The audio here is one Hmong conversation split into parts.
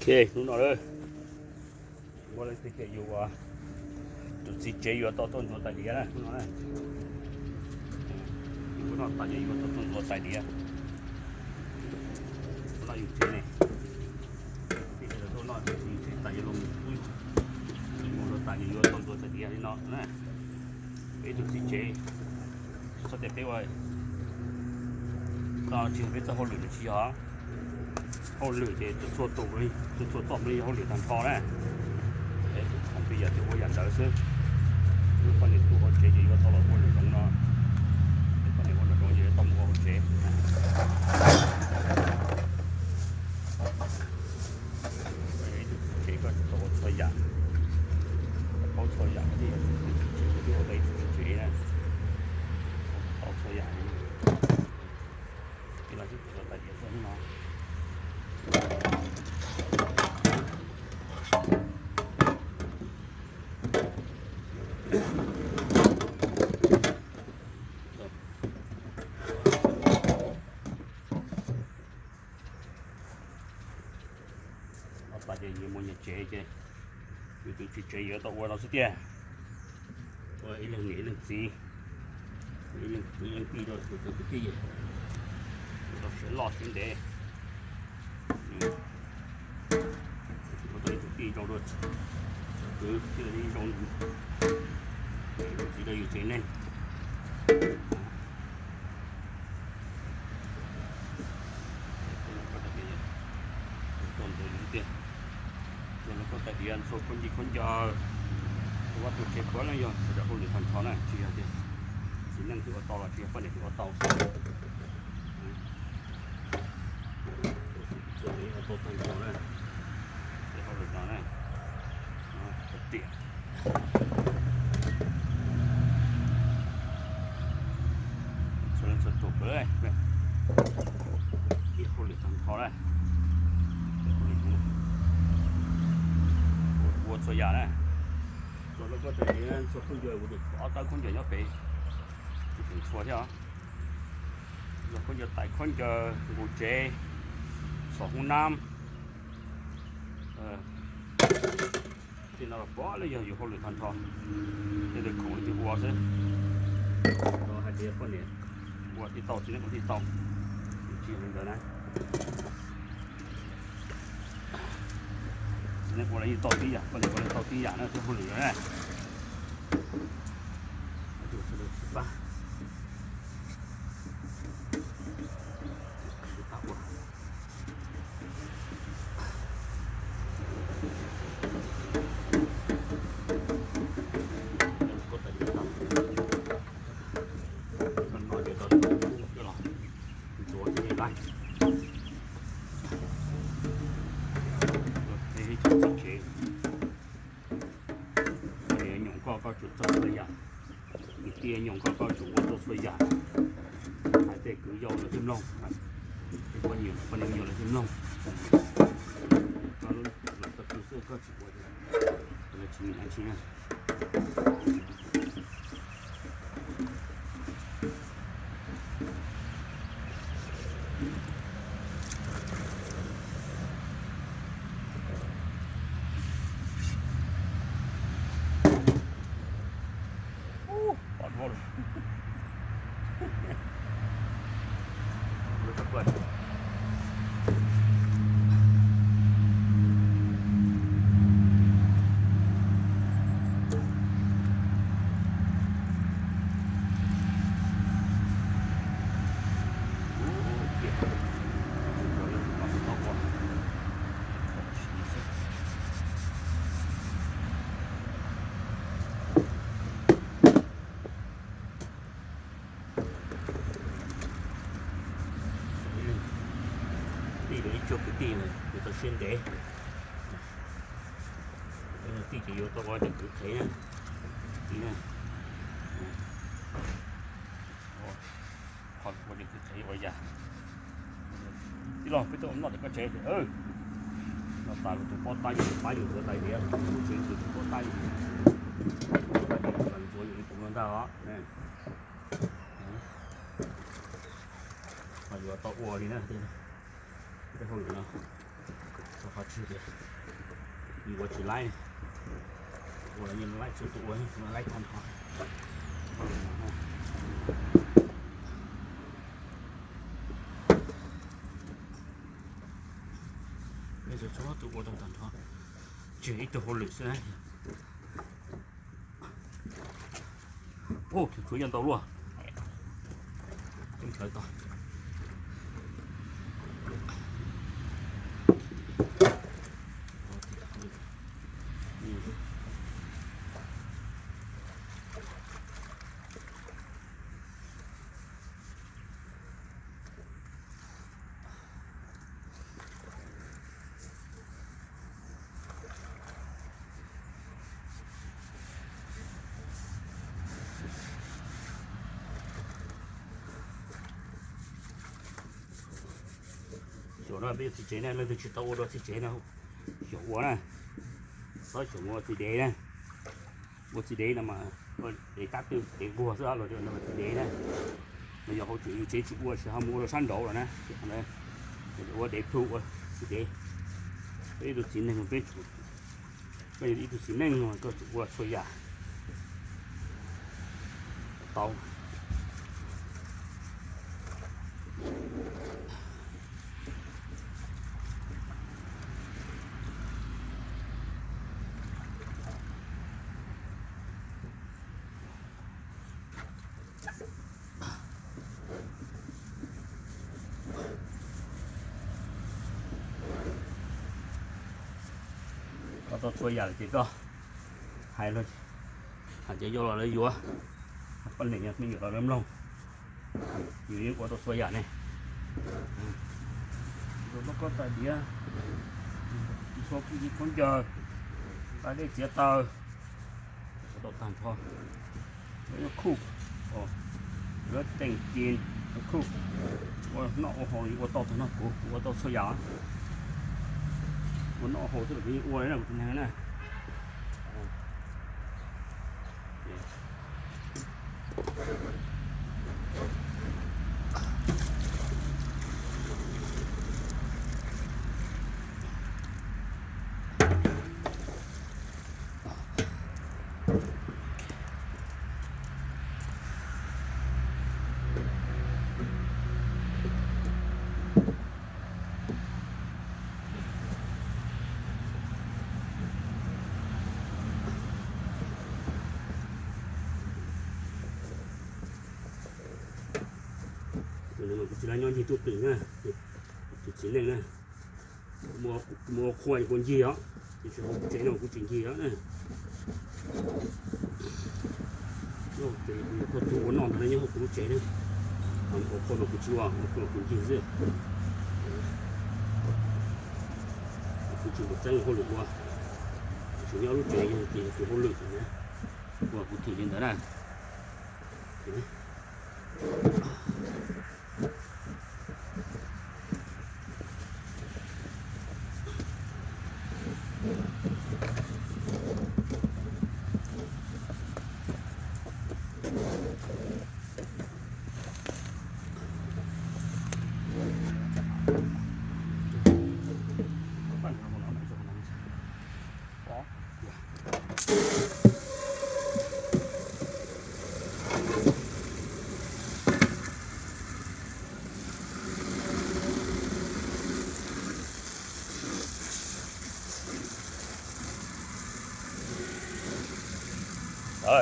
Ces hnub no lawm, muaj leej twg tias yuav ua, tus txiv tsev yuav tau tuaj ntxuav tais diav na, hnub no na. Hnub no tas ces yuav tau tuaj ntxuav tais diav. Hnub no yus tsev ne, hnub no yus tsev tas yuav los mus ub, mus los tas ces yuav tau ntxuav tais diav li no na. Peb tus txiv tsev, txhob tias peb ua, no tsis yog peb txoj hauj lwm no tsis yog. Hauj lwm ces txhua tus, txhua txhua txoj li hauj lwm tag nrho na. Peb khoom peb yam tias ua yam ntawd xwb. Poj niam tuaj hauv tsev ces yuav tau los ua nram zoov no. Poj niam ua nram zoov ces yuav tau mus ua hauv tsev. Ib tug txiv tsev koj tau ua txhua yam, paub txhua yam, koj thiaj yog tus txiv tsev, koj thiaj ua tau ib tug txiv tsev na. Paub txhua yam li. Ces no xwb kuv tau tais diav tuaj hnub no. Ob tas ces nyias muaj nyias tsev ces yus tus txiv tsev yuav tau ua no xwb tiag. Ua ib leeg niam ib leeg txiv, ib leeg kwv ib leeg tij rau tus kwv tij, rau siav loj siav ntev. Ua tau ib tug tij zoo rau kwv, tij zoo, txiv rau yus tsev neeg. Txhua lub koj tais diav, txhua khaub ncaws, tus vaj tus tsev puav leej yog sawv daws hauj lwm tag nrho na, tsis yog tias txiv neej twb ua tau los tsis yog poj niam twb ua tau xwb. Txhua tus yeej ua tau tag nrho na, txhua hauj lwm no na, riam. Txhua leej txhua tus puav leej ib hauj lwm tag nrho na. Ua txhua yam na, txhua lub koj tais diav, txhua khaub ncaws, kuv tseem tshuav ob tawb khaub ncaws nyob pem, kuv tseem tshuav thiab. Txhua khaub ncaws, tais khaub ncaws, nqus tsev, xom hoob nab. Tej no los puav leej yog yus hauj lwm tag nrho, tej tus khoom leej twg ua xwb. Hais tias poj niam ua thiaj tau, txiv neej ua thiaj tau, tsis yog li ntawd na. Txiv neej ua los yeej tau tib yam, poj niam ua los tau tib yam na, tej hauj lwm na. Sawv daws sib pab, sib pab ua. Koj tais diav tag, no ces rau tus kub coj los ntxuav thiaj li laij. Ib tug txiv tsev, koj niam nyoom koj, koj tsum txawj txhua yam. Kwv tij nyoom koj, koj tsum ua tau txhua yam. Hais tej kwv yau lawv thiaj mloog, tej poj niam, poj niam yau lawv thiaj mloog. Koj lub, lawv tau kwv xwb koj tsis ua, lawv tsis nyiam dab tsi na. Tij lawv ib tsoom kwv tij mas yus tau siab ntev. Tij ces yuav tau ua cov kwv qhev na, tij na. Qhov ua cov kwv qhev ua yam. Tij laug, peb tuaj noj tom koj tsev. No tas kuv tus pob tab yus pab yus ntxuav tais diav, kuv tsev kuv tus pob tab yus, pob tab yus ntxuav yus li kuv no ntag os. Ho yuav tau ua li na, tej hauj lwm no, txog Qhov tsis tias yus ua tsis laib, ua los yeej laib txhua tus ua, laib tag nrho. Nej txhua txhua tus ua tau tag nrho, tsis yog ib tug hauj lwm xwb na. Ua tsuav yog ntau luaj. Tseem kawg tau. Xyoo no peb yuav txiv tsev na, leej twg tsis tau ua dua txiv tsev na, xyoo ua na, txhob xyoo ua txiv dev na. Ua txiv dev no mas dev qab twg dev nquag xwb los no mas txiv dev na. No yog hauv tsev, yus tsev tsis ua ces ho mus ua rau sab nraud los na. Ua dev plhu ua txiv dev. Peb ib tug txiv neej peb tsum, koj yog ib tug txiv neej no koj tsum ua txhua yam tau. Koj tau txhua yam lawm ces koj hais los, hais tias yuav los lawv yuav, poj niam me nyuam los lawv mloog. Yus yeej ua tau txhua yam ne. Yus tau koj tais diav, txhua khaub ncaws, tais dej txiav taws, tau tag nrho. Lawv khuj, lawv teem ces lawv khuj, ua noj ua haus ua tau tag nrho, kuv ua tau txhua yam. Ua noj haus xwb los kuv yeej ua li na, kuv tus neeg na. Kuv tsis nyob ncig tuaj pem na, tus txiv neej na, mus ua qhua kuv ncig os, tiam sis hauv kuv tsev no kuv tsis ncig os na. Ces kuv yog koj tus ua noj ntawd nyob hauv kuv lub tsev na, ua qhua mas kuv tsis ua, ua qhua kuv ncig xwb. Kuv tsis mus txeeb hauj lwm ua, tsis nyob lub tsev yog ces yog tus hauj lwm na, ua kuv thwm li ntawd na.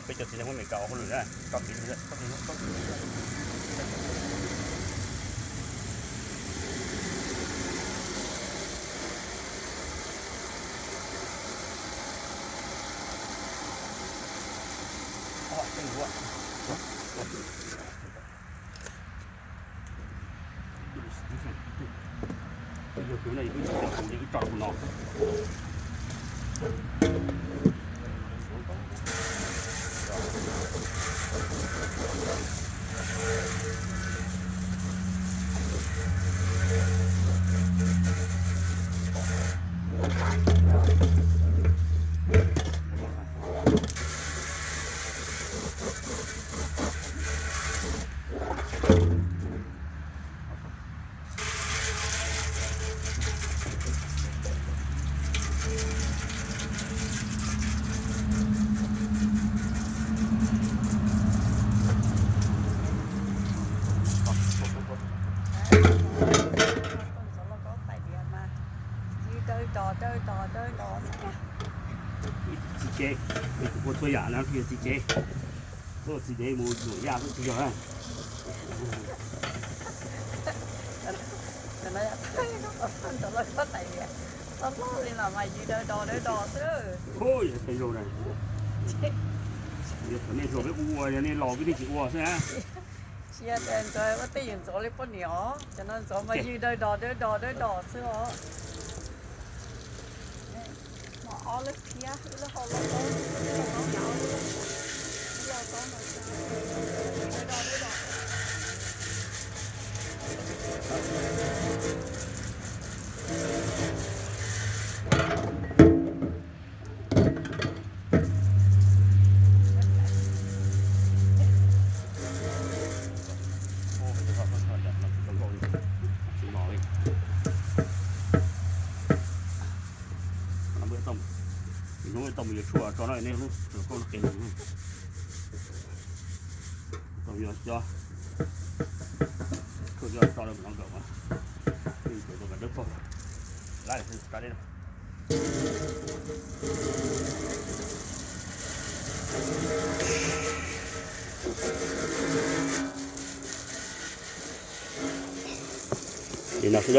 Peb cov txiv neej muab Meskas ua hauj lwm na, tso kev, tso kev. Yog kuv no yog wb tsis coj kuv, yog wb tso kuv no. Dawb do dawb do dawb do xwb. Txiv tsev, ua txhua yam no yog txiv tsev. Txiv tsev mus yuam yaj xwb tsis yog. Ntxov loj kob tais lias, loj loj li los mas yws dawb do dawb do xwb. Yog tej zaug na, yog thaum nej hluas peb ua, yog nej laus peb thiaj tsis ua xwb na. Tsis yog tias Ntxov ua tej yam Ntxov li poj niam os, cov no Ntxov mas yws dawb do dawb do dawb do xwb os. Mos ob lub phiab, ib lub hau loj, ib lub hau loj, ib lub hau loj. Hnub tau mus yuav tshuaj tso no, nej hlub koj no qis. Tau yuav cov tshuaj coj tso rau no nkawm mas, rau nkawm dawb paug, lab li xwb. Li no xwb,